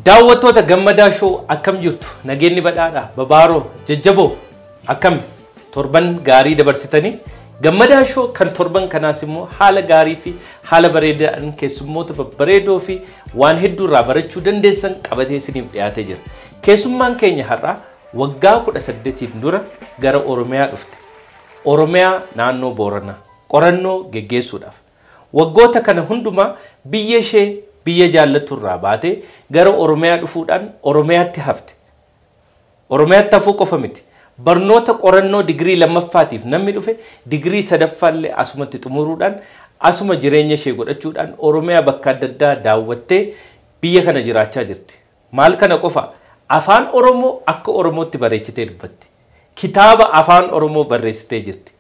Daawwattoota Gammadaa Show akkam jirtu? Nageenyi badhaadha, babaaroo, jajjaboo akkam torban gaarii dabarsitanii Gammadaa Show kan torban kanaas immoo haala gaarii fi haala bareedaadhaan keessummoota babbareedoo fi waan hedduu irraa barachuu dandeessan qabatee isiniif dhiyaatee jira. Keessummaan keenya har'aa waggaa 18 dura gara Oromiyaa dhufte. Oromiyaa naannoo Booranaa qorannoo geggeessuudhaaf. Waggoota kana hundumaa biyya ishee biyya jaallattu irraa baatee gara Oromiyaa dhufuudhaan Oromiyaatti hafte. Oromiyaatti hafuu qofa miti. Barnoota qorannoo digirii lammaffaatiif namni dhufe digirii sadaffaallee asumatti xumuruudhaan asuma jireenya ishee godhachuudhaan Oromiyaa bakka adda addaa daawwattee biyya kana jiraachaa jirti. Maal kana qofa afaan Oromoo akka Oromootti bareechitee dubbatti. Kitaaba afaan Oromoo barreessitee jirti.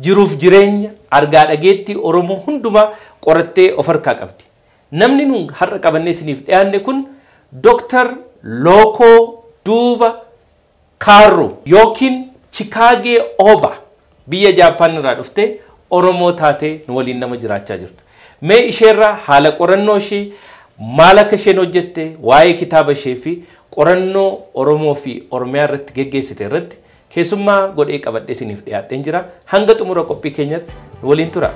Jiruuf jireenya argaa dhageettii Oromoo hundumaa qorattee of harkaa qabdi. Namni nuun har'a qabannee isiniif dhiyaanne kun Dr. Lookoo Duuba Kaarruu yookiin Chikaagee Oba biyya Jaappaan irraa dhuftee Oromoo taatee nu waliin nama jiraachaa jirtu. Mee isheerraa haala qorannoo ishee maal akka isheen hojjette waa'ee kitaaba ishee fi qorannoo Oromoo fi Oromiyaa irratti geggeessite irratti keessummaa godhee qabadhee isiniif dhiyaadheen jira. Hanga xumura qophii keenyatti nu waliin tura.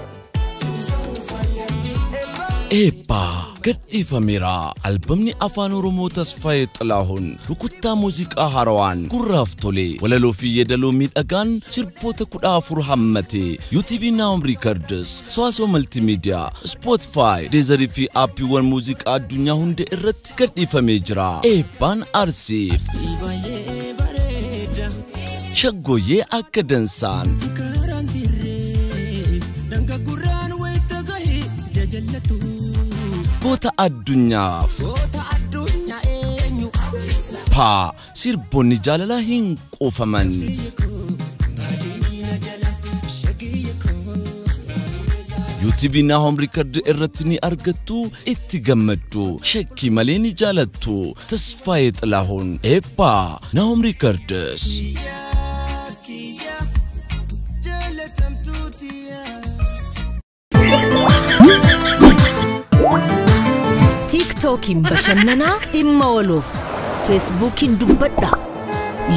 Eebbaa gadhiifameera. Albamni afaan Oromoo Tasfaayee Xilahuun rukuttaa muuziqaa haarawaan gurraaf tole walaloo fi yeedaloo miidhagaan sirboota 14 hammate YouTube Naam Records, Soasoo Multimedia, Spotify, Deezer fi aappiiwwan muuziqaa addunyaa hunda irratti gadhiifamee jira. Eebbaan Arsiif Shaggooyyee akka dansaan goota addunyaaf paa sirboonni jaalalaa hin quufaman. YouTube Naam Record irratti ni argattu, itti gammaddu, shakkii malee ni jaalattu. Tasfaayee Xilahuun eebbaa Naam Records. TikTokiin bashannanaa dhimma ooluuf, Facebookiin dubbadha,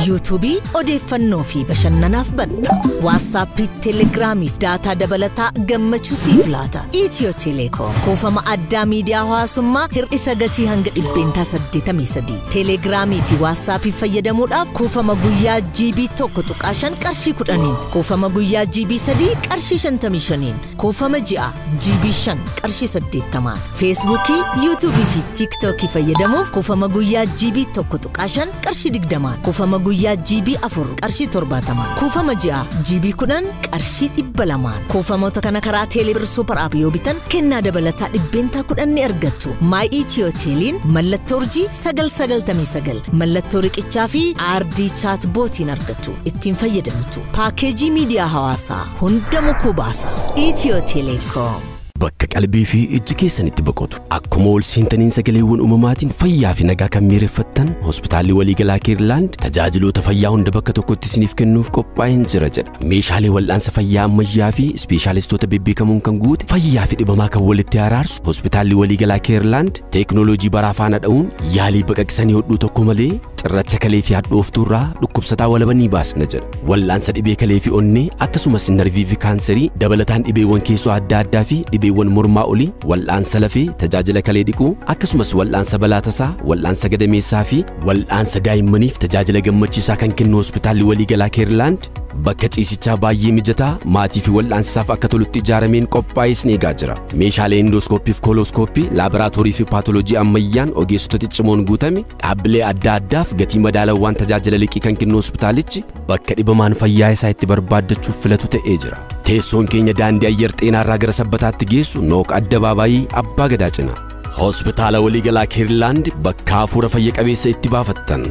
YouTubeii odeeffannoo fi bashannanaaf banta, WhatsAppii, Telegiraamiif daataa dabalataa gammachuu siif laata. Itiyoo Telekoom kuufama addaa miidiyaa hawaasummaa hir'isa gatii hanga 83%. Telegiraamii fi WhatsAppii fayyadamuudhaaf kuufama guyyaa GB 1.5 qarshii 10, kuufama guyyaa GB 3 qarshii 55, kuufama ji'a GB 5 qarshii 80. Facebookii, YouTubeii fi TikTokii fayyadamuuf kuufama guyyaa GB 1.5 qarshii 20, kuufama guyyaa GB 4 qarshii 70, kuufama ji'a GB 10 qarshii 200. Kuufamoota kana karaa Teelebir Super App yoo bitan kennaa dabalataa 10% ni argattu. My Itiyoo Teeliin mallattoo urjii 999 mallattoo riqichaa fi RD chat bootiin argattu. Ittiin fayyadamtu. Paakeejii miidiyaa hawaasaa hunda mukuu baasa. Itiyoo Telekoom. Bakka qalbii fi ijji keessanitti boqotu. Akkuma ol seentaniin sagaleewwan uumamaatiin fayyaa fi nagaa kan miireeffattan hospitaalli waliigalaa Keerlaand tajaajiloota fayyaa hunda bakka tokkotti isiniif kennuuf qophaa'een jira jedha. Meeshaalee wal'aansa fayyaa ammayyaa fi ispeeshaalistoota bebbeekamoon kan guute fayyaa fi dhibamaa kan walitti araarsu hospitaalli waliigalaa Keerlaand teeknooloojii baraa faana dha'uun yaalii baqaqsanii hodhuu tokko malee cirracha kalee fi hadhooftuu irraa dhukkubsataa walabanii baasna jedha. Wal'aansa dhibee kalee fi onnee akkasumas narvii fi kaanserii dabalataan dhibeewwan keessoo adda addaa fi dhibeewwan mormaa olii, wal'aansa lafee, tajaajila kalee dhiquu akkasumas wal'aansa balaa tasaa, wal'aansa gadameessaa fi wal'aansa daa'immaniif tajaajila gammachiisaa kan kennu hospitaalli waliigalaa Keerlaand bakka ciisichaa baay'ee mijataa maatii fi wal'aansaaf akka tolutti ijaarameen qophaa'ee isin eegaa jira. Meeshaalee endooskooppii fi koolooskooppii, laaboraatoorii fi paatoloojii ammayyaan ogeessota ciccimoon guutame dhaabbilee adda addaaf gatii madaalawaan tajaajila liqii kan kennu hospitaalichi bakka dhibamaan fayyaa isaa itti barbaaddachuuf filatu ta'ee jira. Teessoon keenya daandii ayyar xeenaarraa gara sabbataatti geessu Nooq Addabaabaayii Abbaa Gadaa cina. Hospitaala waliigalaa Keerlaand bakka hafuura fayya qabeessa itti baafattan.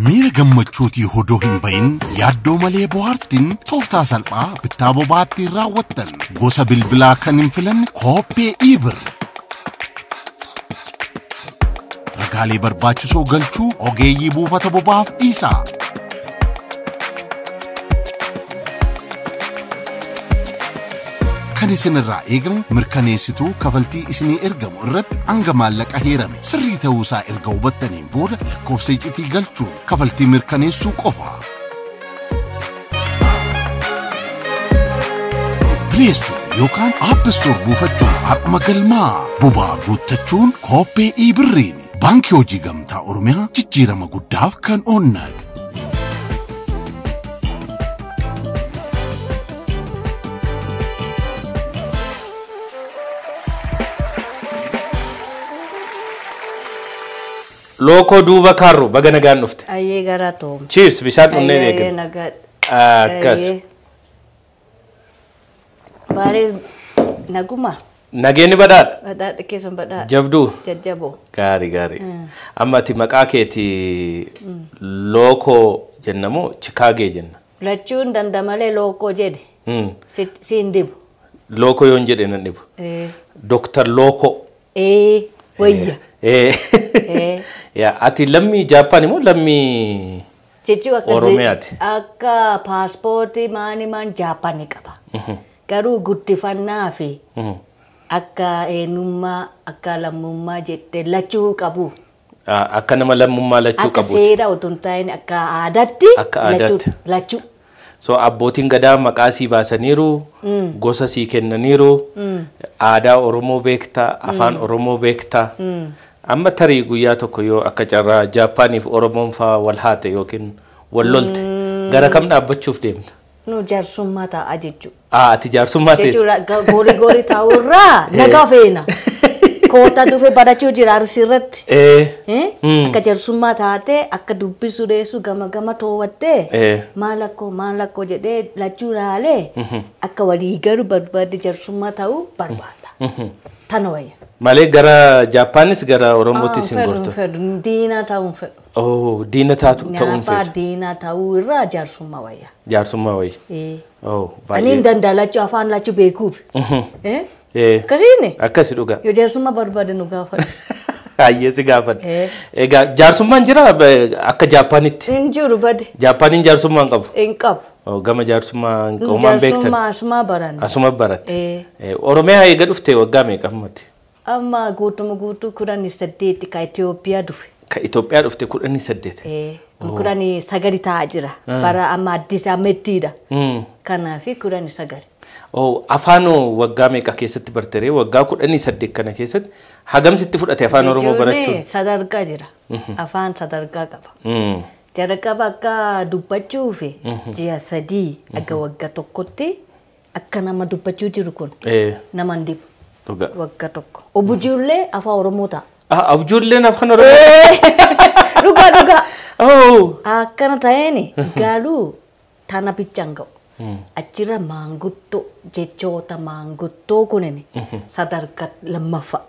Miira gammachuutii hodoo hin bahin yaaddoo malee bohaartiin tooftaa salphaa bittaa bobaatti raawwattan gosa bilbilaa kan hin filanne kooppee iibir. Ulaagaalee barbaachisoo galchuu ogeeyyii buufata boba'aaf dhiisaa. Kan isinirraa eegamu mirkaneessituu kafaltii isinii ergamu irratti hanga maallaqa heerame sirrii ta'uusaa erga hubattaniin booda lakkoofsa iccitii galchuun kafaltii mirkaneessuu qofa. Play Store yookaan App Store buufachuun har'uma galmaa boba'aa guuttachuun kooppee e-birriin Baankii Hojii Gamtaa Oromiyaa jijjiirama guddaaf kan oonnate. Lookoo duuba kaarru baga nagaan dhufte. Ayyee gara toom. Cheers bishaan dhunnee Ayyee eegale. nagaa. Akkas. Baaree naguma. Nageenyi badhaadha. Badhaadha keessan badhaadha. Jabduu. Jajjaboo. Gaarii gaarii. Amma ati maqaa keeti lookoo jenna moo Chikaagee jenna? Lachuun dandamalee lookoo jedhe. Siin dibu. Lookoo yoon jedhe nan dhibu. Dooktar Lookoo. Wayya. Yaa ati lammii Jaappaan immoo lammii Jechuun akka Oromiyaati. Akka paaspoortii maani maan Jaappaanii qaba. Garuu guddifannaa fi akka eenyummaa akka lammummaa jettee lachuu qabu. Akka nama lammummaa lachuu Akka qabuuti. seera otoo hin ta'in akka aadaatti. Akka aadaatti. Lachuu. So abbootiin gadaa maqaa sii baasaniiru, gosa sii kennaniiru, aadaa Oromoo beektaa, afaan Oromoo beektaa. Amma tarii guyyaa tokko yoo akka carraa Jaappaaniif Oromoon faa wal haate yookiin wal lolte gara kam dhaabbachuuf deemta? Nu jaarsummaa ta'a jechuudha. Ati jaarsummaa teessa. Jechuudha gorii gorii taa'urraa nagaa feena. Koota dhufe barachuu jira Arsii irratti. Akka jaarsummaa taatee akka dubbisuu deessu gama gama toowwattee maal akkoo maal akkoo jedhee lachuu laalee akka walii galu barbaade jaarsummaa ta'uu barbaada. Tana wayya. Malee gara Jaappaanis gara Oromootis hin gortu. Diinaa ta'uu hin fedhu. Oh, diina taatu ta'uu hin Nyaaphaa fedhu. diinaa ta'uu irraa jaarsummaa wayya. Jaarsummaa wayya. Oh, Ani hin baay'ee. danda'a lachuu afaan lachuu beekuuf. Akkasiini? Akkasi dhugaa. Yoo jaarsummaa barbaade nu gaafadhu. Hayyee si gaafadha. Egaa jaarsummaan jira akka Jaappaanitti. Hin jiru bade. Jaappaaniin jaarsummaa hin qabu. Hin qabu. Gama jaarsummaa hin qabu. Homaan beektan. Jaarsummaa asuma baranne. Asuma baratte. Oromiyaa eega dhufte waggaa meeqa ammatti? Amma guutuma guutuu 18 ka Itoophiyaa dhufe. Ka Itoophiyaa dhufte 18. 19 taa'aa jira. Bara amma Addis Amettiidha. Kanaaf 19. Afaan waggaa meeqa keessatti bartaree waggaa 18 kana keessatti hagam sitti fudhate afaan Oromoo barachuun? Sadarkaa jira. Afaan sadarkaa qaba. Jalqaba akka dubbachuuf ji'a 3 akka waggaa tokkotti akka nama dubbachuu jiru kun nama hin dhibu. Waggaa tokko. Obujuullee afaan Oromoo ta'a. Abjuulleen afaan Oromoo? Dhugaa dhugaa. Akkana ta'een garuu tana bichaan ga'u. Achirra maanguddoo jechoota maanguddoo kunin sadarkaa lammaffaa.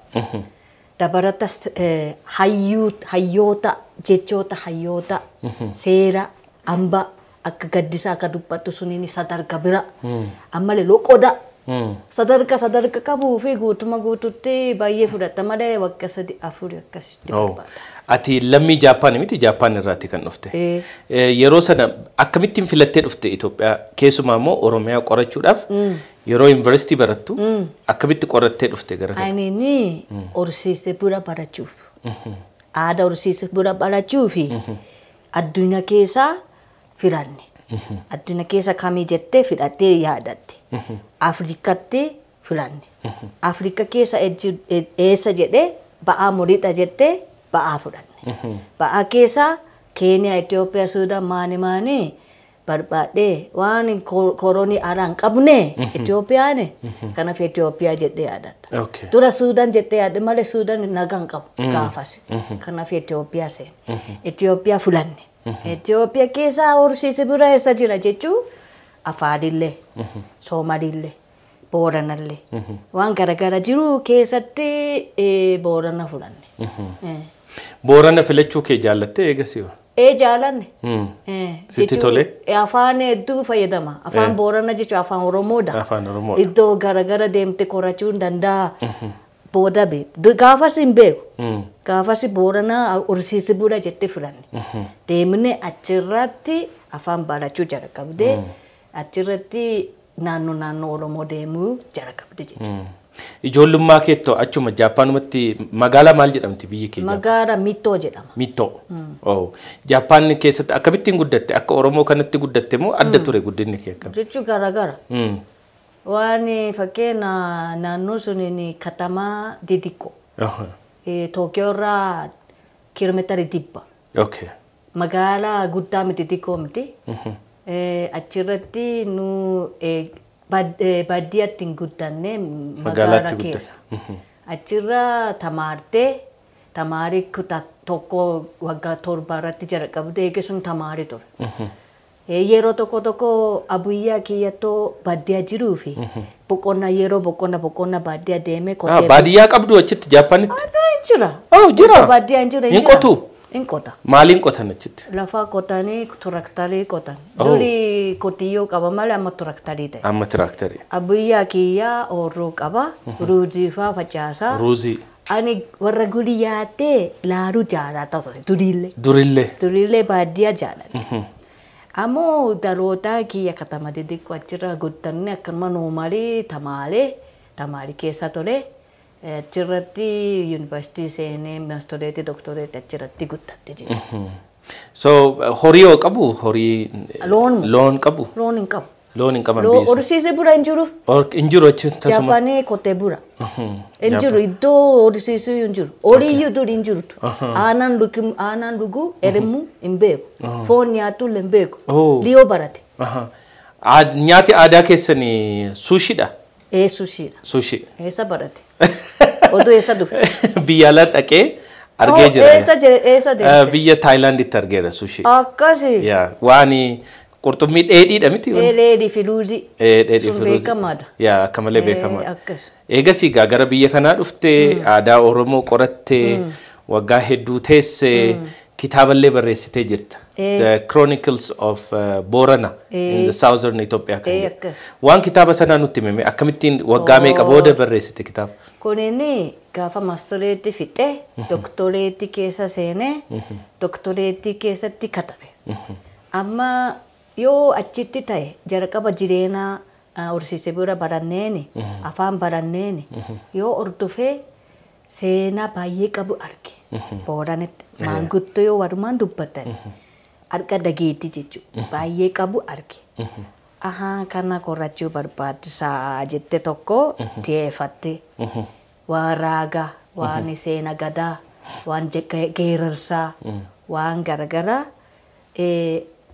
Dabalata hayyoota jechoota hayyoota seera hambaa akka gaddisaa akka dubbattu suniin sadarkaa bira. Ammallee loqoda. Sadarkaa sadarkaa qabuu fi guutuma guututti baay'ee fudhata malee waggaa 3 4 akkasitti barbaada. Ati lammii Jaappaan miti Jaappaan irraati kan dhufte. Yeroo sana akkamittiin filattee dhufte Itoophiyaa keessumaa immoo Oromiyaa qorachuudhaaf yeroo yuunivarsiitii barattu akkamitti qorattee dhufte gara kana? Ani horsiisee bula barachuuf. Aadaa horsiisee bula barachuuf addunyaa keessaa filanne. Addunyaa keessa kamii jettee filattee yaadatte. Afrikatti filanne. Afrika keessa eessa jedhee ba'aa muriidha jettee ba'aa fudhanne. Ba'aa keessa Keeniyaa, Itoophiyaa, Suudaan maani maani barbaadhee waan koronii alaa hin qabne Itoophiyaan kanaaf Itoophiyaa jedhee yaadadha. Dura Suudaan jettee yaadde malee Suudaan nagaa hin qabu gaafas. Kanaaf Itoophiyaa seene. Itoophiyaa filanne. Itoophiyaa keessa horsiise bira eessa jira jechuun Afaanillee, Soomaliillee, Booranallee waan garaagara jiru keessatti Boorana filanne. Boorana filachuu kee jaallattee eegasii? Jaalanne. Sitti tolee? Afaan hedduu fayyadama. Afaan Boorana jechuun afaan Oromoodha. Afaan Oromoodha. Iddoo garaagara deemte qorachuu hin danda'a. Booda beektu. Gaafas hin beeku. Gaafas Booranaa horsiise bulaa jettee filanne. Deemnee achirratti afaan barachuu jalqabdee achirratti naannoo Oromoo deemuu jalqabde jechuudha. Ijoollummaa keettoo achuma Jaappaanumatti magaalaa maal jedhamti biyyi kee? Magaalaa Mittoo jedhama. Mittoo. Jaappaan keessatti akkamittiin guddatte? Akka Oromoo kanatti guddatte moo adda ture guddinni kee akkam? Jechuun garaagara. Waan fakkeenya naannoo sun katamaa xixiqqoo. Tokiyoo irraa kiiloomeetira 100. Magaalaa guddaa miti xixiqqoo miti. Achirratti nu baadiyyaatti hin guddanne magaalaa keessa. Achirra tamaartee tamaarii kutaa tokko waggaa 7 irratti jalqabdee eegisuun tamaarii ture. Yeroo tokko tokko abuyyaa kiyyattoo baadiyyaa jiruu fi boqonnaa yeroo boqonnaa baadiyyaa deemee qotee. Baadiyyaa qabdu achitti Jaappaanitti? Jira. Jira. Baadiyyaa hin jira. Hin qotu? Hin qota. Maaliin qotan achitti? Lafa qotanii tiraaktarii qotan. Durii qotiyyoo qaba malee amma tiraaktarii ta'e. Amma tiraaktarii. Abuyyaa kiyyaa ooyiruu qaba. Ruuzii fa'aa facaasaa. Ruuzii. Ani warra gulii yaatee laaluu jaalata ture duriillee. Duriillee. Duriillee baadiyyaa jaalatti. Ammoo dhaloota kiyya katama xixiqqoo achirra guddanne akkanuma noomaalii tamaalee keessa ture. Achirratti yuunivarsiitii seenee maastoreetii doktoreetii achirratti guddatte jechuudha. So horii yoo qabu horii loon qabu? Loon hin qabu. Loon hin qaban biyya sun. Horsiisee bulaa hin jiru. Hin jiru achi tasuma. Jaappaanii qotee bula. Hin jiru iddoo horsiisuu hin jiru. Horiiyyuu dur hin jirtu. Aannan dhuguu elmuu hin beeku. Foon nyaatu hin beeku. Liyoo barate. Nyaati aadaa keessanii suushiidha? Suushiidha. Suushii. Eessa barate? Oduu eessa dhufe? Biyya alaa dhaqee argee jira. Eessa deemte? Biyya Taayilaanditti argeera suushii. Akkasi. Waan qurxummii dheedhiidha miti? Dheedhii fi ruuzii. Dheedhii fi Sun ruuzii. beekamaadha. Yaa akka malee beekamaadha. Akkas. Eegas egaa gara biyya kanaa dhuftee aadaa Oromoo qorattee waggaa hedduu teessee kitaaballee barreessitee jirta. The Chronicles of Borana in the Southern Ethiopia kan jedhu. Akkas. Waan kitaaba sanaa nutti himame akkamittiin waggaa meeqa booda barreessite kitaaba? Kunini gaafa maastoreetii fixee doktoreetii keessa seenee doktoreetii keessatti katabe. Amma yoo achitti ta'e jalqaba jireenyaa horsiisee bira baranneeni afaan baranneeni yoo hordofee seenaa baay'ee qabu arge. Booranitti maanguddoo yoo walumaan dubbatan harka dhageetti jechuudha. Baay'ee qabu arge. Ahaa kana qorachuu barbaachisaa jette tokko xiyyeeffatte. Waan raagaa, waan seenaa gadaa, waan geerarsaa, waan garaagaraa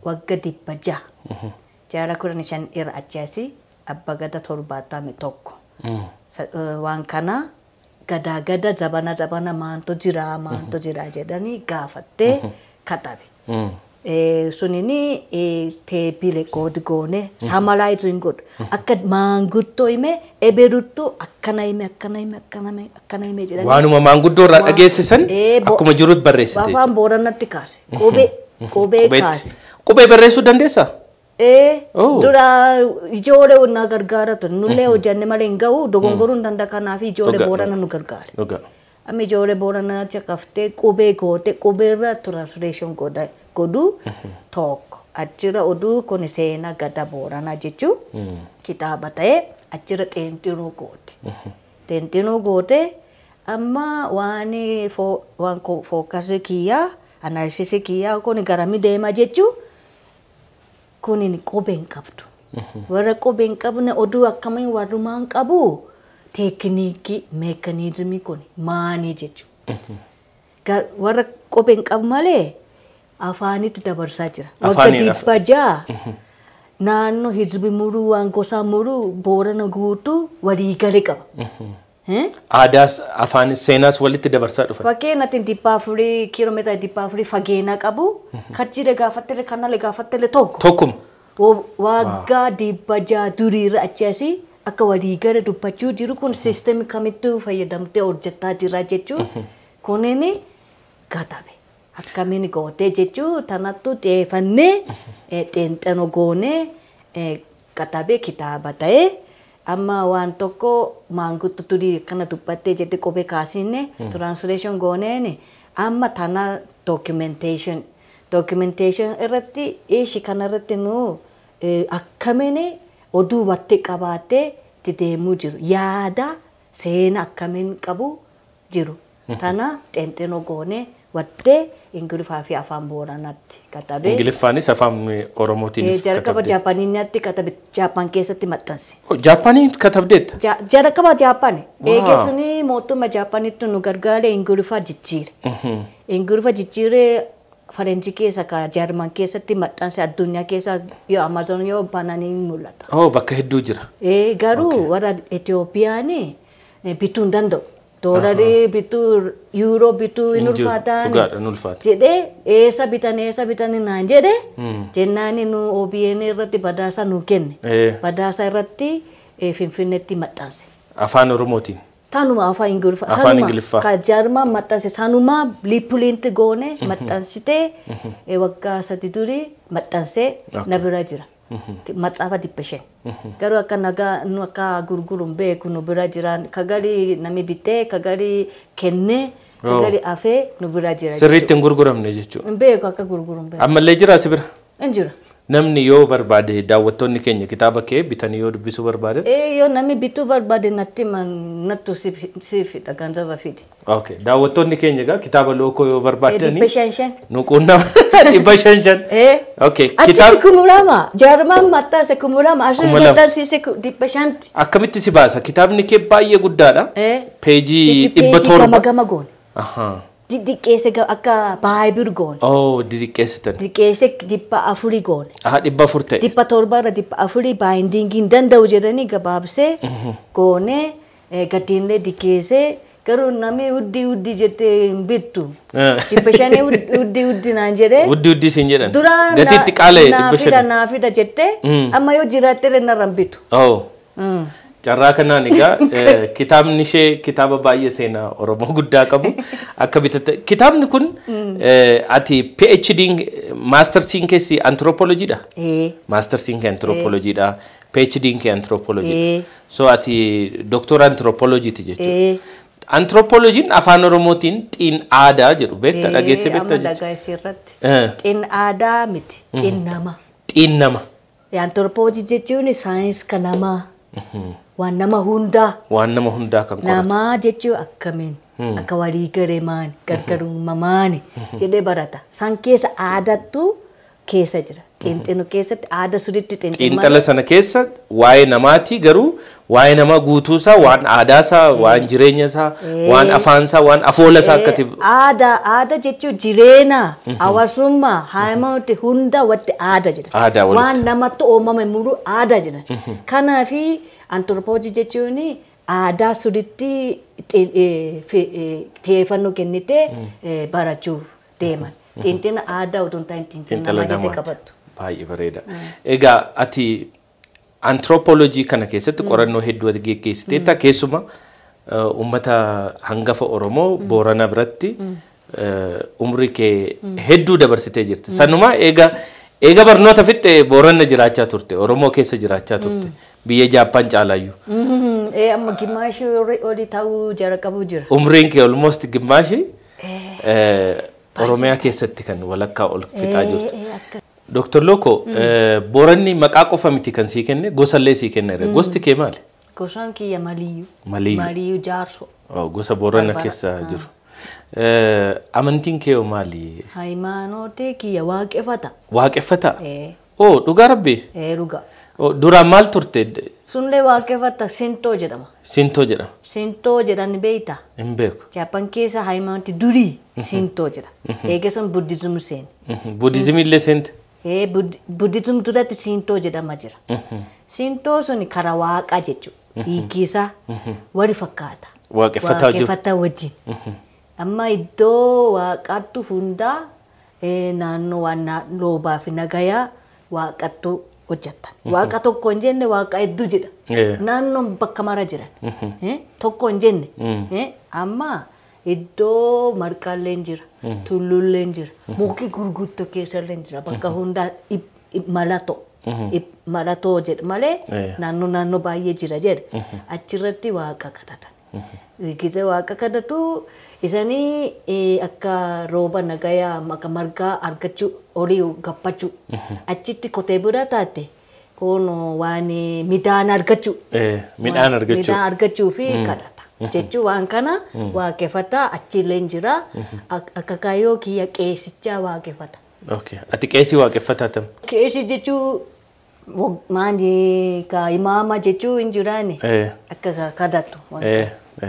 waggaa 600. Jaarraa 15 irra achi abbaa gadaa 71. Waan kana gadaa gada zabana zabana maantu jira jedhanii gaafattee katabe. Sunini teebii reekoodi goone samalaayitu hin godhu. Akka maanguddoo hime eberuttoo akkana hime akkana hime akkana hime akkana hime jedhanii. Waanuma maanguddoo irraa dhageessisan akkuma jirutti barreessite. Afaan Booranatti kaase. Qubee kaase. Qubee barreessuu dandeessaa? Dura ijoollee na gargaara ture. Nullee hojjannee malee hin gahu dogongoruu hin danda'a kanaaf ijoollee Boorana nu gargaara. Amma ijoollee Booranaa caqaftee qubee goote qubeerra translation godhu tokko achirra oduu kun seenaa gada Booranaa jechuun kitaaba ta'ee achirra xeenxinuu goote. Xeenxinuu goote amma waan fookasii kiyyaa analysis kiyyaa kun garami deema jechuun kun qubee hin qabdu. Warra qubee hin qabne oduu akkamiin warrumaan qabu teekniikii meekaanizimii kun maanii jechuudha. Warra qubee hin qabu malee afaanitti dabarsaa jira. Waggaa 600 naannoo hizbi muruu waan gosaa muruu Boorana guutuu walii galee qaba. Aadaas afaan seenaas walitti dabarsaa dhufan. Fakkeenyaatti 400 kiiloomeetira 400 fageenya qabu kachire gaafattere kanallee gaafattere tokko. Tokkuma. Waggaa 600 duriirra achi asii akka walii galee dubbachuu jiru kun siisteemii kamittuu fayyadamtee hojjetaa jira jechuun kunin katabe. Akkamiin gootee jechuun tanattu xiyyeeffannee xeenxanoo goonee katabee kitaaba ta'ee Amma waan tokko maanguddo durii kana dubbattee jette qubee kaasine translation gooneeni amma tana documentation. Documentation irratti ishi kana irratti nu akkamiin oduu watti qabaatee itti deemuu jiru. Yaada seena akkamiin qabu jiru. Tana xeenxeenoo goonee wattee Ingiliffaa fi afaan Booranaatti katabee. Ingiliffaanis afaan Oromootiinis Jalqaba katabdee. Jaappaanitti katabe, Jaappaan keessatti maxxanse. Oh, Jaappaaniin katabdeetta? Jalqaba Jaappaan. Wow. Eegee suni mootummaa Jaappaanitti nu gargaare Ingiliffaa jijjiire. Ingiliffa jijjiiree Faranjii keessa ka Jaarman keessatti maxxanse addunyaa keessa yoo Amaazon yoo bananii mul'ata. Oh, bakka hedduu jira. Garuu warra Itoophiyaan bituu hin danda'u. Doolarii bituu, yuuroo bituu hin Hin jiru. ulfaataan. Dhugaadha, hin ulfaata. Jedhee eessa bitan eessa bitan naan jedhe jennaani nu OBN irratti badhaasa nu kenne. Badhaasa irratti Finfinneetti maxxanse. Afaan Oromootiin. Tanuma afaan Ingiliffaa. Afaan Sanuma Ingiliffaa. Ka Jaarman maxxanse sanuma liippuliinti goone maxxansitee waggaa 3 durii maxxansee na bira jira. Maxxaafa 500. Garuu akka nagaa nu akka gurguruun beeku nu bira jiran kagarii nami bitee kagarii kennee kagarii afee nu bira jira. Sirriitti hin gurguramne jechuudha. Hin beeku akka gurguruun beeku. Ammallee jira si bira? Hin jira. Namni yoo barbaade daawwattoonni keenya kitaaba kee bitanii yoo dubbisuu barbaadan? Yoo namni bituu barbaade natti nattu si fida ganzaba fidi. Okay. Daawwattoonni keenya egaa kitaaba Lookoo yoo barbaadani 500. Nu quunnama 500. Okay. Achitti Kitaaba 2000 Jaarman maxxanse 2000 asirratti 2000. maxxansiise 500. Akkamitti si baasa? Kitaabni kee baay'ee guddaadha. Peejii Jechi dhibba peejii gama torba. gama goone. Diqqeesse akka baay'ee goone. Oh, didiqqeessitan. Diqqeesse 400 goone. Aha, 400 ta'e. 700 irra 400 baay'indiingii hin danda'u jedhanii gabaabsee goone gatiinlee diqqeessee garuu namni huddii huddii jettee hin bittu. 500 huddii huddii naan jedhee. Huddii huddii siin jedhan. Duraan Gatii itti qaala'e naa dhibba fida shani. naa fida jettee amma yoo jiraatte illee narra hin bitu. Oh. Carraa kanaan egaa kitaabni ishee kitaaba baay'ee seenaa Oromoo guddaa qabu akka bitatte. Kitaabni kun ati PhD maastersiin keessi anthropologiidha? Maastersiin kee anthropologiidha. PhD kee anthropologiidha. So ati doktora anthropologiiti jechuudha. Anthropologiin afaan Oromootiin xiin aadaa jedhu beekta dhageesse beekta Amma jechuudha. dhagayeesse irratti. Xiin aadaa miti xiin nama. Xiin nama. Anthropology jechuun saayinsii kan namaa. Waan nama hundaa. Waan nama hundaa kan qoratu. Namaa jechuun akkamiin akka walii garee maani gargarummaa maani jedhee barata. Isaan keessa aadattu keessa jira. Xiinxaluu keessatti aada sirriitti xiinxaluu. Xiinxala sana keessa waa'ee namaati garuu waa'ee namaa guutuusaa waan aadaasaa waan jireenyasaa waan afaansaa waan afoolasaa akka ta'e. Aadaa aadaa jechuun jireenya hawaasummaa haayimanooti hunda watti aadaa jedha. Aadaa walitti. Waan namatti uumame muru aadaa jedha. Kanaafi anthropology jechuun aadaa sirriitti xiyyeeffannoo kennitee barachuuf deeman. Xiinxala aadaa otoo hin ta'in xiinxala namaa jettee qabattu. Baay'ee bareeda. Egaa ati anthropology kana keessatti qorannoo hedduu geggeessiteetta keessuma uummata hangafa Oromoo Boorana biratti umrii kee hedduu dabarsitee jirti. Sanumaa eega barnoota fixxe Boorana jiraachaa turte, Oromoo keessa jiraachaa turte, biyya Jaappaan caalaayyuu. Amma gimmaashii olii ta'uu jara qabu jira. Umriin kee almost gimmaashii Oromiyaa keessatti kan walakkaa ol fixaa jirtu. Dooktar Lookoo, Booranni maqaa qofa miti kan sii kenne, gosallee sii kenneera. Gosti kee maali? Gosaan kiyya Maliyyuu. Maliyyuu. Maliyyuu Jaarsoo. Oh, gosa Boorana Barbara. keessa jiru. Amantiin kee hoo maali? Hayimaanootee kiyya waaqeffata. Waaqeffataa? Oh, dhugaa rabbi? Dhugaa. Oh, duraan maal turte? Sunillee waaqeffata Sintoo jedhama. Sintoo jedhama. Sintoo jedhan beektaa? Hin beeku. Jaappaan keessa hayimaanooti durii Sintoo jedha. Eega sun Buddhizim seene. Buddhizimii illee seente? Buddhizim duratti Sintoo jedhama jira. Sintoo sun karaa waaqaa jechuudha. Hiikisaa wal fakkaata. Waaqeffataa jiru. Waaqeffataa wajjin. Amma iddoo waaqaattu hundaa naannoo waan roobaa fi nagayaa waaqattu hojjetan. Waaqa tokko hin jenne waaqa hedduu jedha. Naannoon bakka mara jiran. Tokko hin jenne. Amma iddoo marqaallee hin jira. Tulluullee hin jira. Muki gurguddoo keessallee hin jira. Bakka hundaa mala ta'u. Maratoo jedhu malee naannoo naannoo baay'ee jira jedha. Achirratti waaqa kadhatan. Gizee waaqa kadhatu isanii akka rooba nagayaa akka margaa argachuu horii gabbachuu achitti qotee bulaa taate kun waan midhaan argachuu. Midhaan argachuu. Midhaan argachuu fi kadhata. Jechuun waan kana waaqeffataa achiillee jira. Akka kaayyoo kiyya qeessichaa waaqeffata. Ati qeessii waaqeffataa tam? Qeessii jechuun maali ka imaama jechuun hin jiraani. Akka kadhatu.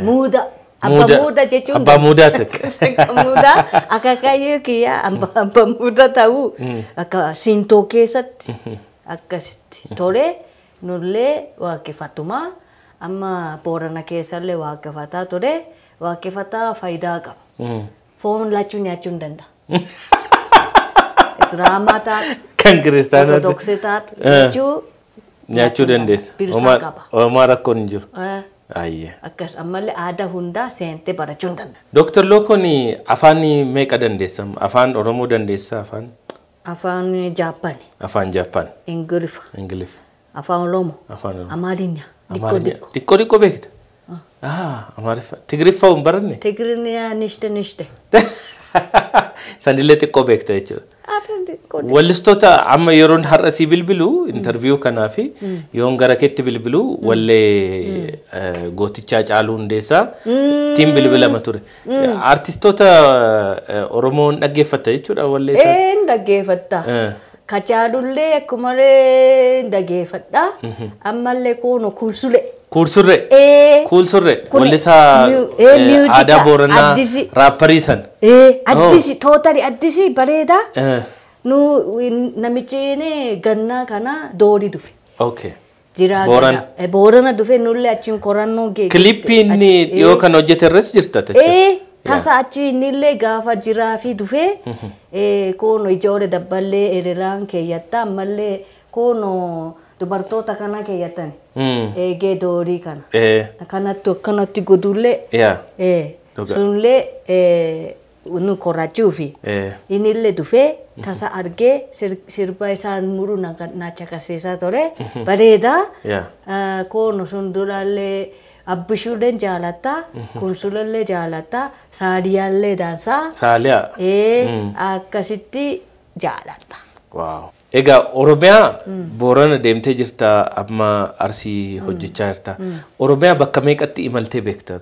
Muuda. Abbaa muudaa jechuun. Abbaa muudaa ta'e. Muudaa akka kaayyoo kiyya abbaa muudaa ta'uu akka siintoo keessatti akkasitti tole nullee waaqeffatumaa. Amma Boorana keessallee waaqeffataa ture. Waaqeffataa faayidaa qaba. Foon lachuu nyaachuu hin danda'a. Islaamaa taatu. Kan kiristaanaa. Ortodoksii taatu. Jechuu. Nyaachuu dandeessa. Bilisa qaba. Homaa rakkoon hin jiru. Akkas ammallee aadaa hundaa seentee barachuu hin danda'a. Dooktar Lookoon afaan meeqa dandeessa? Afaan Oromoo dandeessa? Afaan? Afaan Jaappaan. Afaan Jaappaan. Ingiliffa. Ingiliffa. Afaan Oromoo. Afaan Oromoo. Amaarinya. Diqqoo diqqoo. Diqqoo diqqoo beekta? Amaariffa. Tigiriffa hin baranne? Tigirinya nishte nishte. Sanillee xiqqoo beekta jechuudha. Wallistoota amma yeroon har'a sii bilbilu interviyuu kanaa fi yoon gara keetti bilbilu wallee gootichaa Caaluu Hundeessaa ittiin bilbilama ture. Artistoota Oromoon dhaggeeffatta jechuudha wallee isaa? Een dhaggeeffatta. Kacaalullee akkuma dhaggeeffadha. Ammallee kun kuusulee. Kuursurree. Kuulsurree. Wallisaa aadaa Booranaa raapparii san. Addisi tootali addisi bareedaa. Nu namichi gannaa kana doorii dhufe. Okay. Jira Boorana dhufe nullee achiin qorannoo geesse. Kilippii inni dhiyoo kan hojjete irras jirta jechuudha. Tasa achi innillee gaafa jiraa fi dhufe kun ijoollee dabballee hiriiraan keeyyatta ammallee kun dubartoota kana keeyyatan. Eegee doorii kana. Akkanatti akkanatti godhullee. Sunillee nu qorachuufi. Innillee dhufee tasa argee sirba isaan muru na caqasiisaa ture. Bareedaa. Kun sun duraallee Abbishuullee jaalatta, Kunsulallee jaalatta, Saaliyaallee daansaa. Saaliyaa. Akkasitti jaalatta. Waaw. Egaa Oromiyaa Boorana deemtee jirta amma Arsii hojjechaa jirta. Oromiyaa bakka meeqatti imaltee beekta?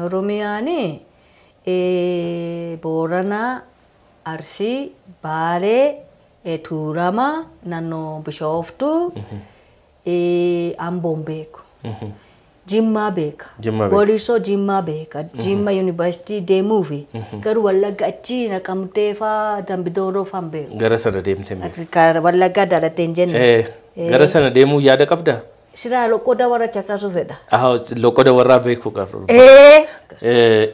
Oromiyaan Boorana, Arsii, Baalee, Tuulamaa, naannoo Bishooftuu, Amboon beeku. Jimmaa beeka. Bolisoo Jimmaa beeka. Jimma yuunivarsiitii deemuufi. Garuu Wallagga achi naqamtee faa Dambidooroo faan beeku. Gara sana deemtee beeku. Wallagga dalatee hin jenne. Gara sana deemuu yaada qabdaa? Siraa loqoda warra caqasuu fedha. Loqoda warraa beekuu qabdu.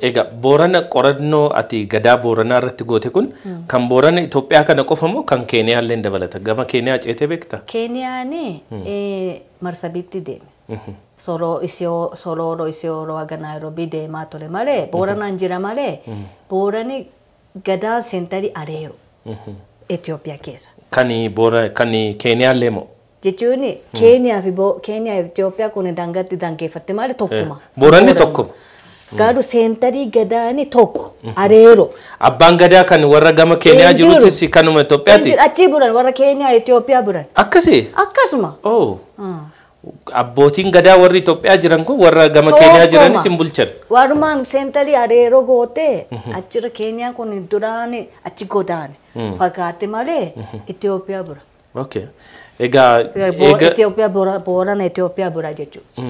Egaa Boorana qorannoo ati gadaa Booranaa irratti goote kun kan Boorana Itoophiyaa kana qofa moo kan Keeniyaa illee dabalata? Gama Keeniyaa ceetee beektaa? Keeniyaan Marsabiitti deeme. Sororo Isiolo haga Nairobi deemaa ture malee Booranaan jira malee Boorani gadaan seentarii areeru Itoophiyaa keessa. Kan Keeniyaa illee moo? Jechuun Keeniyaa fi Itoophiyaa kun daangaatti daangeeffatte malee tokkuma. Booranni tokkuma. Garuu seentarii gadaani tokko areero. Abbaan gadaa kan warra gama Keeniyaa jirutis kanuma Itoophiyaati? Achi buran warra Keeniyaa Itoophiyaa buran. Akkasii? Akkasuma. Abbootiin gadaa warri Itoophiyaa jiran kun warra gama Keeniyaa jiranis hin bulchan. Walumaan seentarii areeroo gootee achirra Keeniyaan kun duraan achi godaane fagaate malee Itoophiyaa bura. Okay. Egaa Itoophiyaa Boorana Itoophiyaa bura jechuudha.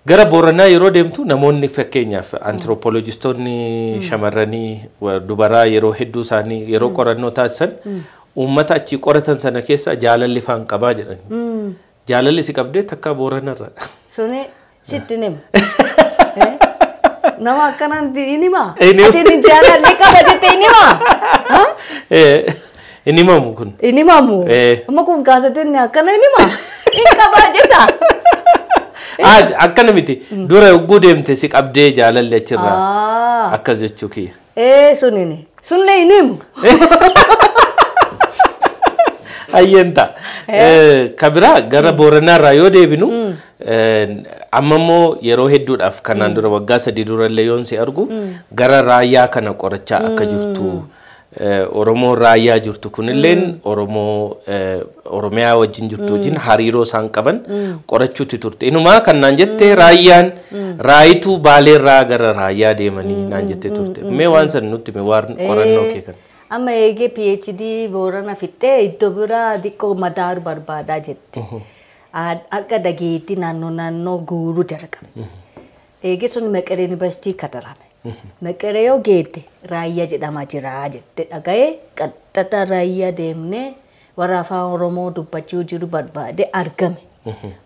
Gara Booranaa yeroo deemtu namoonni fakkeenyaaf antiroopooloojistoonni shamarranii dubaraa yeroo hedduu isaanii yeroo qorannoo taasisan uummata achii qoratan sana keessa jaalalli faan qabaa jedhan. Jaalalli si qabdee takka Booranarra. Suni sitti nima. Nama akkanaan hin himaa? Ati jaalalli qaba jettee hin himaa? Hin himamu kun. Hin himamu? Amma kun kaasateen akkana hin himaa? Hin qabaa jetta. Akkana miti. Dura yogguu deemte si qabdee jaalalli achirraa akkas jechuu kiyya. Sunini. Sunillee hin himu. Ayyenta. Kabira gara Booranaarraa yoo deebinu amma immoo yeroo hedduudhaaf kanaan dura waggaa 3 durallee yoon si argu gara raayyaa kana qorachaa akka jirtu Oromoo raayyaa jirtu kunilleen Oromoo Oromiyaa wajjin jirtu wajjin hariiroo isaan qaban qorachuutti turte. Inumaa kan naan jette raayyaan raayituu Baaleerraa gara raayyaa deemanii naan jette turte. Mee waan san nutti mee waan qorannoo kee kana. Amma eegee PhD Boorana fixxee iddoo biraa xiqqoo madaaru barbaadaa jette. Akka dhageetti naannoo guuruu jalqabe. Eegee sun Maqalee Yuunivarsiitii katarame. Maqalee yoo geette raayyaa jedhamaa jira jette dhaga'ee qaxxata raayyaa deemnee warra afaan Oromoo dubbachuu jiru barbaade argame.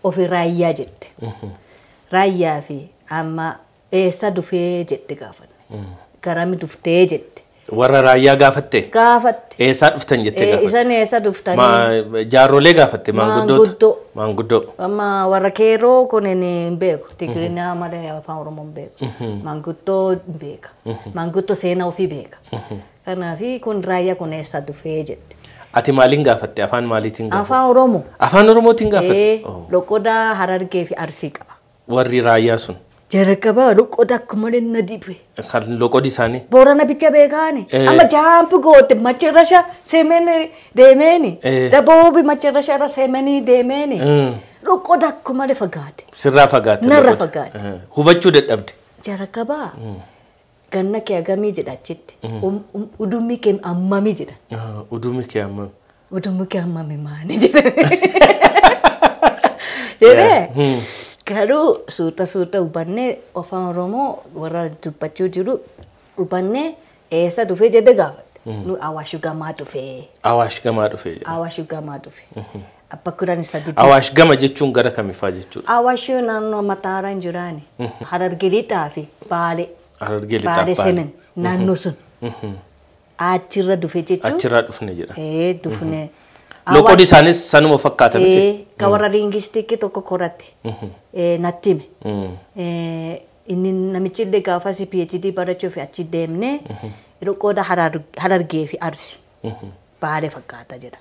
Ofi raayyaa jette. Raayyaa fi amma eessa dhufee jette gaafanne. Garami dhuftee jette. Warra raayyaa gaafatte? Gaafatte. Eessaa dhuftan jettee gaafatte? Isaan eessa dhuftanii? Jaarrolee gaafatte maanguddoota? Maanguddoo. Amma warra keeroo kun hin beeku. Tigirinya malee afaan Oromoo hin beeku. Maanguddoo hin beeka. Maanguddoo seenaa ofii beeka. Kanaafi kun raayyaa kun eessa dhufee jette. Ati maaliin gaafatte? Afaan maaliitiin gaafatte? Afaan Oromoo. Afaan Oromootiin gaafatte? Loqoda Harargee fi Arsii qaba. Warri raayyaa sun? Jalqaba loqoda akkuma na dibe. Kan loqodi isaanii? Boorana bicha beekaani. Amma jaampi goote macarrasha seemeen deemeeni. Daboobi macarrasha irra seemeenii deemeeni. Loqoda akkuma fagaate. Sirraa fagaate. Narra fagaate. Hubachuu dadhabde. Jalqaba ganna kee hagamii jedha achitti. Udummi kee hammamii jedha. Udummi kee hammami? Udummi kee hammami maani jedha. Jedhee. Garuu suuta suuta hubannee afaan Oromoo warra dubbachuu jiru hubannee eessa dhufee jedhee gaafadhe. Nu Awaash gamaa dhufee. Awaash gamaa dhufee. Awaash gamaa dhufee. Abba 13. Awaash gama jechuun gara kamifaa jechuudha? Awaash naannoo Mataaraa hin jiraani. Harargee lixaa fi Baalee. Harargee lixaa fi Baalee Semen naannoo sun. Achirra dhufee jechuun. Achirraa dhufne jedha. Dhufne. Loqodi isaanis sanuma fakkaata miti. Ka warra liingistiikii tokko qoratte natti hime. Inni namichi illee gaafas PhD barachuuf achi deemnee loqoda Harargee fi Arsii Baalee fakkaata jedha.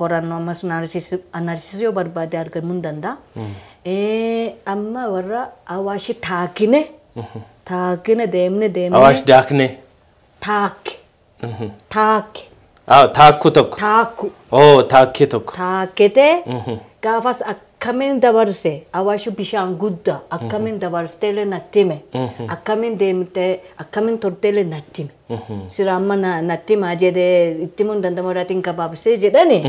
Qorannoo ammas analysis yoo barbaade argamuu hin danda'a. Amma warra Awaashi taakine taakine deemne deemne. Awaash daakne. Taakke. Taakke. Taakkuu tokko. Taakkuu. Taakkee tokko. Taakketee gaafas akkamiin dabarse Awaashi bishaan guddaa akkamiin dabarsteellee natti hime akkamiin deemtee akkamiin turteellee natti hime. Sira amma natti himaa jedhee itti himuu hin danda'amu irraatiin gabaabsee jedhani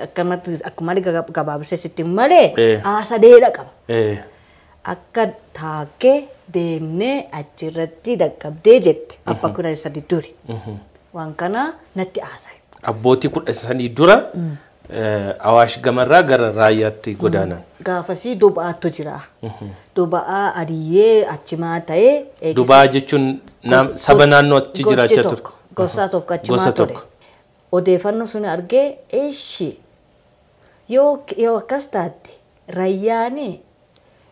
akkamatti akkuma gabaabsee sitti himu malee haasa dheeraa qaba. Akka taakkee deemnee achirratti dhaqqabdee jette abba 13 duri. Waan kana natti haasa'e. Abbootii 13 dura Awaash gamarraa gara raayyaatti godaanan. Gaafasii duba'aatu jira. Duba'aa adiyyee achimaa ta'ee. Duba'aa jechuun saba naannoo achi jiraachaa ture. Gosa tokko achimaa ture. Odeeffannoo sun argee eeshi yoo akkas taate raayyaan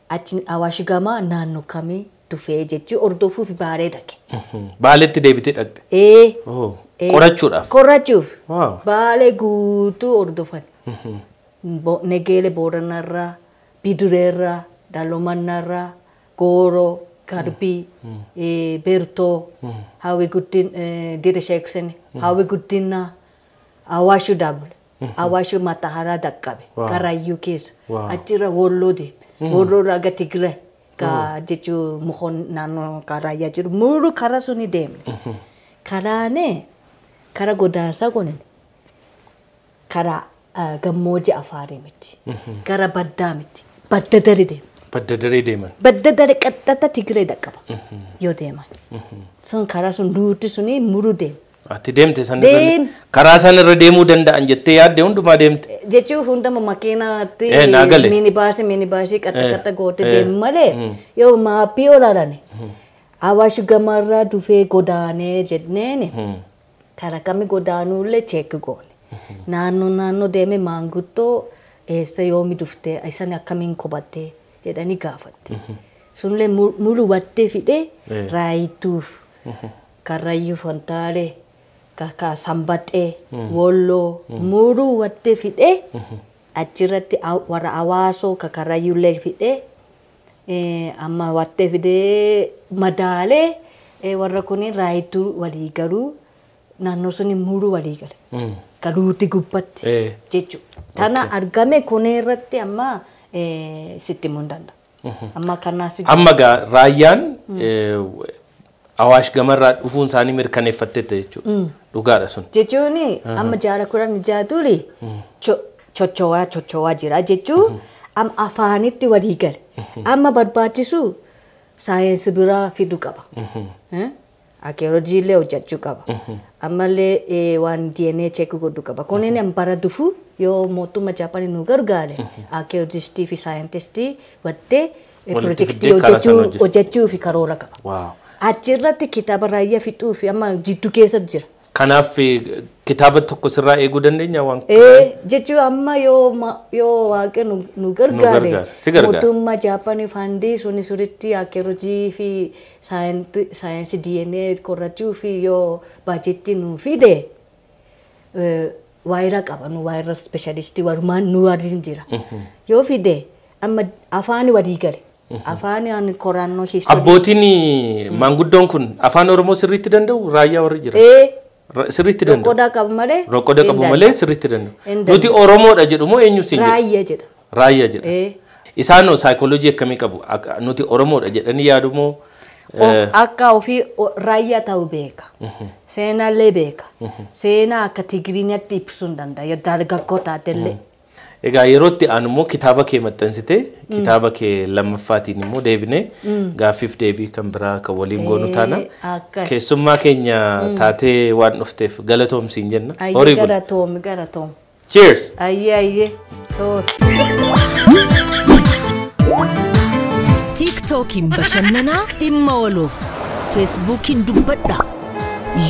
achi Awaash gamaa naannoo kamii dhufee jechuun hordofuuf Baalee dhaqe. Baaleetti deebitee dhaqxe? Qorachuudhaaf? Qorachuuf. Baalee guutuu hordofan. Negeele Booranarraa, Bidireerraa, Dalomanarraa, Gooroo, Garbii, Beertoo, Hawwi Guddin, Dire Sheeksene, Hawwi Guddinaa, Awaashuu Daabule, Awaashuu Mataharaa dhaqqabe, Karaayyuu keessa, achirra Wolloo deeme, Wolloorraa gara Tigraay. Ka jechuun mukoon naannoo raayyaa jiru muru karaa suni deemne. Karaane karaa godaansaa kunin karaa gammoojjii Afaarii miti. Gara baddaa miti. Badda daree deema. Badda daree deeman. Badda daree qaxxata Tigree dhaqqaba yoo deeman. Sun karaa sun duuti suni muru deema. Ati deemte san irra karaa san irra deemuu danda'an jettee yaadde hundumaa deemte. Jechuun hundama makiinaatti minibaasii qaxxa qaxxa goote deemu malee yoo maappii olaalane Awaash gamarraa dhufee godaanee jenneen karaa kami godaanuullee cheekii goone. Naannoo naannoo deeme maanguddoo eessa yoomi dhuftee isaan akkamiin qobattee jedhanii gaafatte. Sunillee mulu wattee fidee raayituuf Karrayyuu Fantaalee. Ka Sambatee, Wolloo, Muruu wattee fidee achirratti warra Awaasoo ka Karrayyuullee fidee amma wattee fidee madaalee warra kuni Raayituu walii galuu naannoo suni Muruu walii gale. Galuuti gubbatti jechuudha. Tana argame kun irratti amma sitti himuu hin danda'a. Amma kanaas. Amma gaa raayyaan Awaash gamarraa dhufuun isaanii mirkaneeffatteetta jechuudha. Dhugaadha sun. Jechuun amma jaara 16 duri chocho'aa jira jechuun amma afaanitti walii gale. Amma barbaachisu saayinsii biraa fiduu qaba. Arkeoloojii illee hojjechuu qaba. Ammallee waan DNA check godhuu qaba. Kunneen bara dhufu yoo mootummaa Jaapaanii nu gargaare arkeoloojistii fi saayintistii wattee pirojektii hojjechuu fi karoora qaba. Achirratti kitaaba raayyaa fixuu fi amma jidduu keessa jira. Kanaaf kitaaba tokko sirraa eeguu dandeenya waan Jechuun amma yoo waaqni nu gargaare mootummaa Jaapaanii fandii suni sirriitti arkeoloojii fi saayinsii DNA qorachuu fi yoo baajetii nu fide waayira qaba nu waayira ispeeshalistii walumaan nu waliin jira. Yoo fide amma afaan walii gale. Afaan qorannoo historii. Abbootiin maanguddoon kun afaan Oromoo sirriitti danda'u raayyaa warri jira. Sirriitti danda'u. Roqoda qabu malee. Roqoda qabu malee sirriitti danda'u. Nuti Oromoodha jedhu moo eenyu siin jedhu? Raayyaa jedha. Raayyaa jedha. Isaanoo saayikooloojii akkamii qabu? Nuti Oromoodha jedhanii yaadu moo? Akka ofii raayyaa ta'uu beeka. Seenaallee beeka. Seenaa akka Tigiriinyaatti ibsuu hin danda'a. Dargaggoo taatellee. Egaa yeroo itti aanu immoo kitaaba kee maxxansitee kitaaba kee lammaffaatiin immoo deebinee gaaffiif deebii kan biraa kan waliin goonu taana. Keessummaa keenya taatee waan dhufteef galatoomsiin jenna. Horii bula. Galatoomi galatoom. Cheers. Ayyee ayyee. Toor. Tiiktookiin bashannanaa dhimma ooluuf Feesbuukiin dubbadha.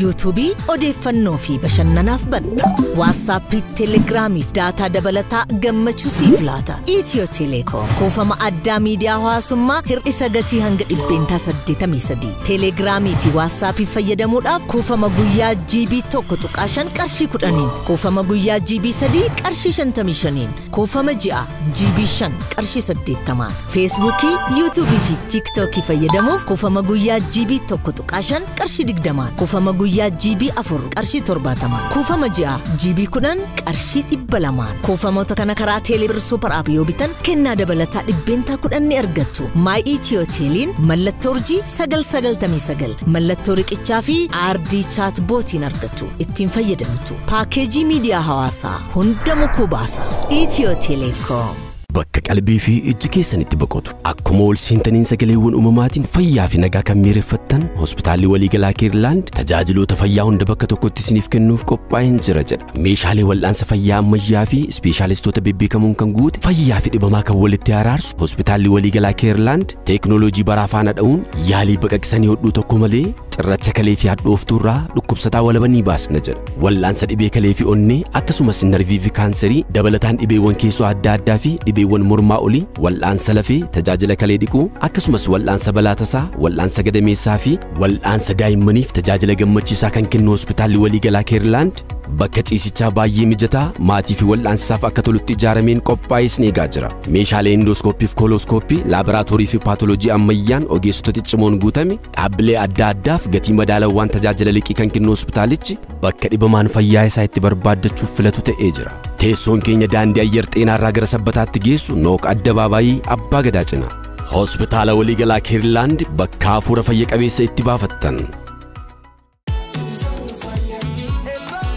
yuutuubii odeeffannoo fi bashannanaaf banta. Waatsaappii, Telegiraamii fi daataa dabalataa gammachuu siif laata. Itiyoo Teleekoom kuufama addaa miidiyaa hawaasummaa hir'isa gatii hanga 83%. Telegiraamii fi Waatsaappii fayyadamuudhaaf kuufama guyyaa GB 1.5 qarshii 10, kuufama guyyaa GB 3 qarshii 55, kuufama ji'a GB 5 qarshii 80. Feesbuukii, yuutuubii fi Tiiktookii fayyadamuuf kuufama guyyaa GB 1.5 qarshii 20, kuufama guyyaa GB 4 qarshii 70, kuufama ji'a GB 10 qarshii 200. Kuufamoota kana karaa Teelebir Suupar App yoo bitan kennaa dabalataa 10% ni argattu. Maay Itiyoo Teeliin mallattoo urjii 999 mallattoo riqichaa fi RD chaat bootiin argattu. Ittiin fayyadamtu. Paakeejii miidiyaa hawaasaa hunda mukuu baasa. Itiyoo Teleekoom. Bakka qalbii fi ijji keessanitti boqotu. Akkuma ol seentaniin sagaleewwan uumamaatiin fayyaa fi nagaa kan miireeffattan hospitaalli waliigalaa Keerlaand tajaajiloota fayyaa hunda bakka tokkotti isiniif kennuuf qophaa'een jira jedha. Meeshaalee wal'aansa fayyaa ammayyaa fi ispeeshaalistoota bebbeekamoon kan guute fayyaa fi dhibamaa kan walitti araarsu hospitaalli waliigalaa Keerlaand teeknooloojii baraa faana dha'uun yaalii baqaqsanii hodhuu tokko malee cirracha kalee fi hadhooftuurraa dhukkubsataa walabanii baasna jedha. Wal'aansa dhibee kalee fi onnee akkasumas narvii fi kaanserii dabalataan dhibeewwan keessoo adda addaa fi dhibeewwan mormaa olii wal'aansa lafee tajaajila kalee dhiquu akkasumas wal'aansa balaa tasaa wal'aansa gadameessaa fi wal'aansa daa'immaniif tajaajila gammachiisaa kan kennu hospitaalli waliigalaa Keerlaand bakka ciisichaa baay'ee mijataa maatii fi wal'aansaaf akka tolutti ijaarameen qophaa'es ni eegaa jira. Meeshaalee endooskooppii fi koolooskooppii laaboraatoorii fi paatoloojii ammayyaan ogeessota ciccimoon guutame dhaabbilee adda addaaf gatii madaalawaan tajaajila liqii kan kennu hospitaalichi bakka dhibamaan fayyaa isaa itti barbaaddachuuf filatu ta'ee jira. Teessoon keenya daandii ayyar xeenaarraa gara sabbataatti geessu Nooq Addabaabaayii Abbaa Gadaa cina. Hospitaala waliigalaa Keerlaand bakka hafuura fayya qabeessa itti baafattan.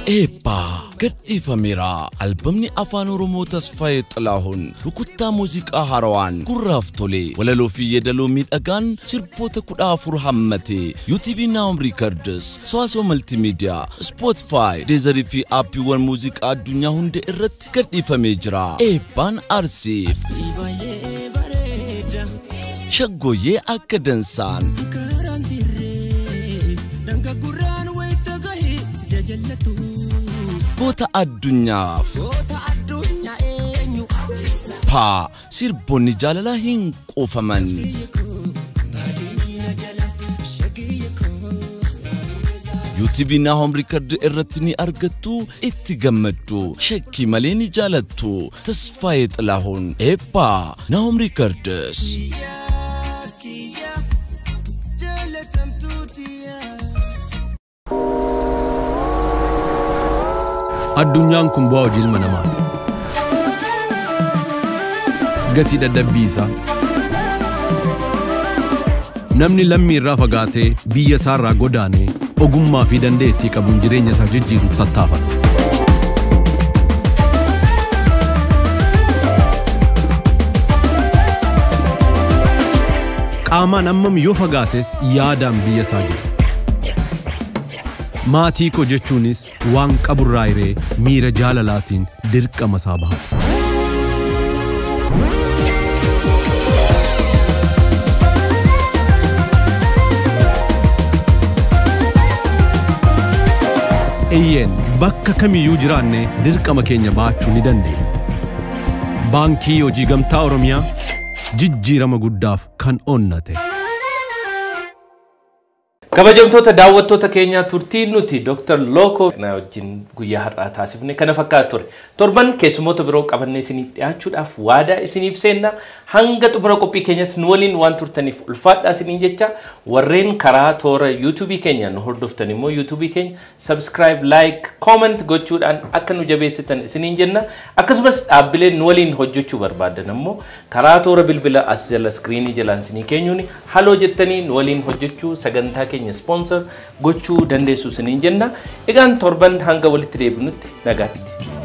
Eebbaa gadhiifameera. Albamni afaan Oromoo Tasfaayee Xilahuun rukuttaa muuziqaa haarawaan gurraaf tole walaloo fi yeedaloo miidhagaan sirboota 14 hammate UTV Naam Records, Soasoo Multimedia, Spotify, Deezer fi aappiiwwan muuziqaa addunyaa hunda irratti gadhiifamee jira. Eebbaan Arsiif Shaggooyyee akka dansaan goota addunyaaf paa sirboonni jaalalaa hin quufaman. Yuutuubii Naahom Riikard irratti ni argattu, itti gammaddu, shakkii malee ni jaalattu. Tasfaayee Xilaahuun, eebbaa Naahom Riikards. Addunyaan kun bu'aa hojii ilma namaati. Gatii dadhabbii isaa. Namni lammii irraa fagaatee biyya isaa irraa godaanee ogummaa fi dandeettii qabuun jireenya isaa jijjiiruuf tattaafata. Qaamaan hammam yoo fagaates yaadaan biyya isaa jira. Maatii koo jechuunis waan qaburraa hiree miira jaalalaatiin dirqama isaa bahata. Eeyyeen, bakka kamiyyuu jiraanne dirqama keenya baachuu ni dandeenya. Baankii Hojii Gamtaa Oromiyaa, jijjiirama guddaaf kan onnate. Kabajamtoota daawwattoota keenyaa, turtiin nuti Dr. Lookoo na wajjin guyyaa har'aa taasifne kana fakkaata ture. Torban keessummoota biroo qabannee isiniif dhiyaachuudhaaf waadaa isiniif seenna. Hanga xumura qophii keenyatti nu waliin waan turtaniif ulfaadhaa isiniin jecha, warreen karaa toora yuutuubii keenya nu hordoftan immoo yuutuubii keenya subscribe, like, comment gochuudhaan akka nu jabeessitan isiniin jenna. Akkasumas dhaabbileen nu waliin hojjechuu barbaadan immoo karaa toora bilbila as jala iskiriinii jalaan isinii keenyuun haloo jettanii nu waliin hojjechuu, sagantaa keenya sponsor gochuu dandeessu isiniin jenna. Egaan torban hanga walitti deebinutti nagaatti.